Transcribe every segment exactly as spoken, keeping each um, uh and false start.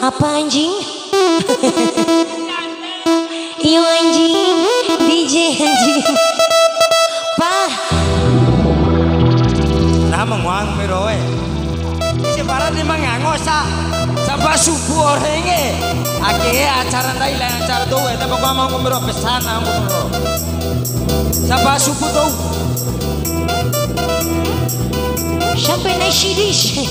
Apa anjing? Iyo anjing, D J anjing. Pah. Nah, menguang meroe. Isi para di mangango sa. Sampai subuh orenge. Ake acara ndai lain acara tuh, eta pokoknya mau ngomero pesan, mau ngomero. Sampai subuh tuh. Sampai naik sidis.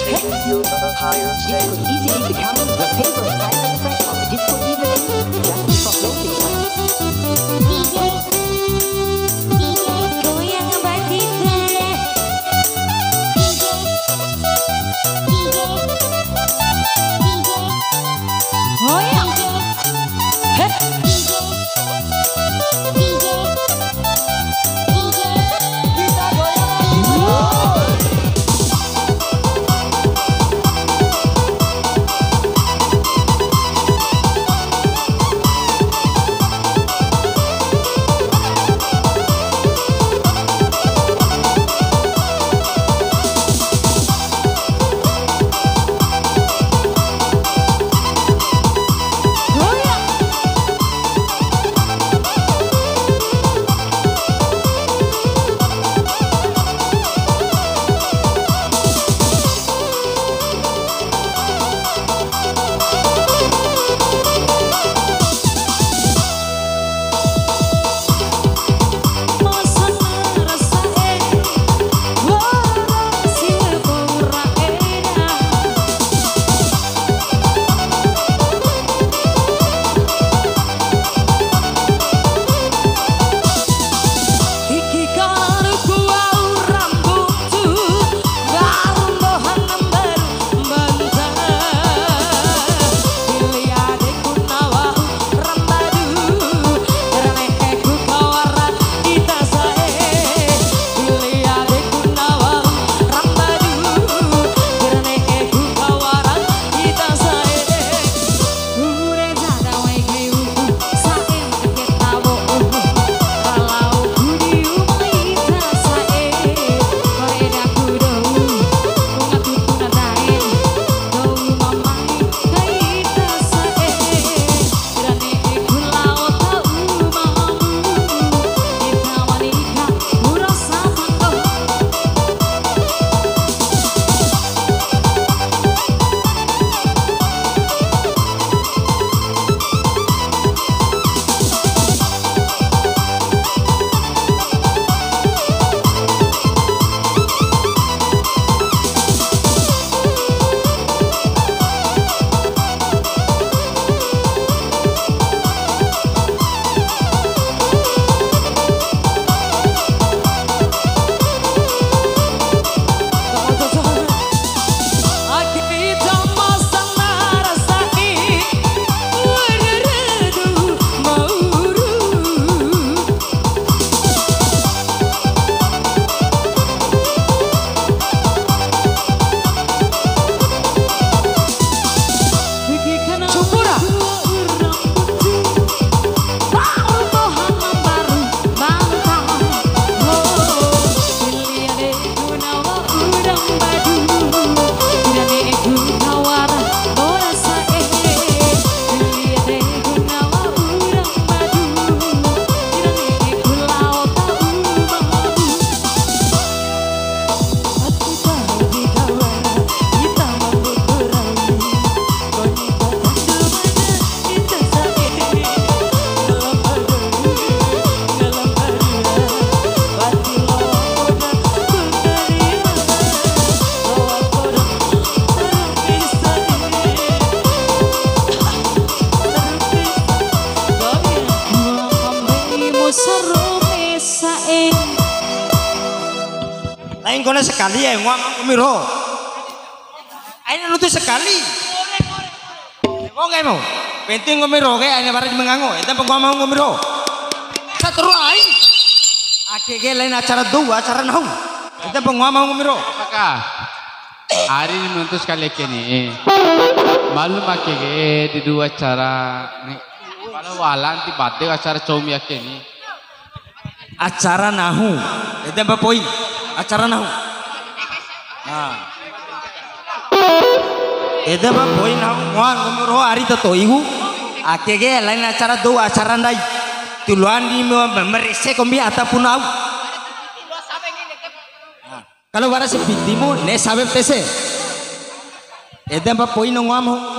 Take you to the higher stage. Easily become the favorite side effect of the disco evening. Just keep on noticing. Goyang batin. Goyang. Heh. Kali ya, ngoa mau nggomi ro. Aina nuntu sakali. Wong kae mau. Penting nggomi ro ke, aina wara di ma ngango. Eda pa ngoa mau nggomi ro. Sateru ai. Ake ke lain acara dou, acara nahu. Eda pa ngoa mau nggomi ro. Maka, ari ni nuntu sakali ake ni. Malum ake ke di dua acara ni. Pala walan ti bade acara comi ake ni. Acara nahu. Ede mpa poin. Acara nahu. Nah. Ede mpa poin nahu. Ngoa nggomi ro ari ta to'iku. Ake ke lain acara dou acara ndai. Tiloan di me-, merese kombi ata pun au. Nah. Kalo wara si pitimu, ne'e sawe tese. Ede mpa poin ngoamu.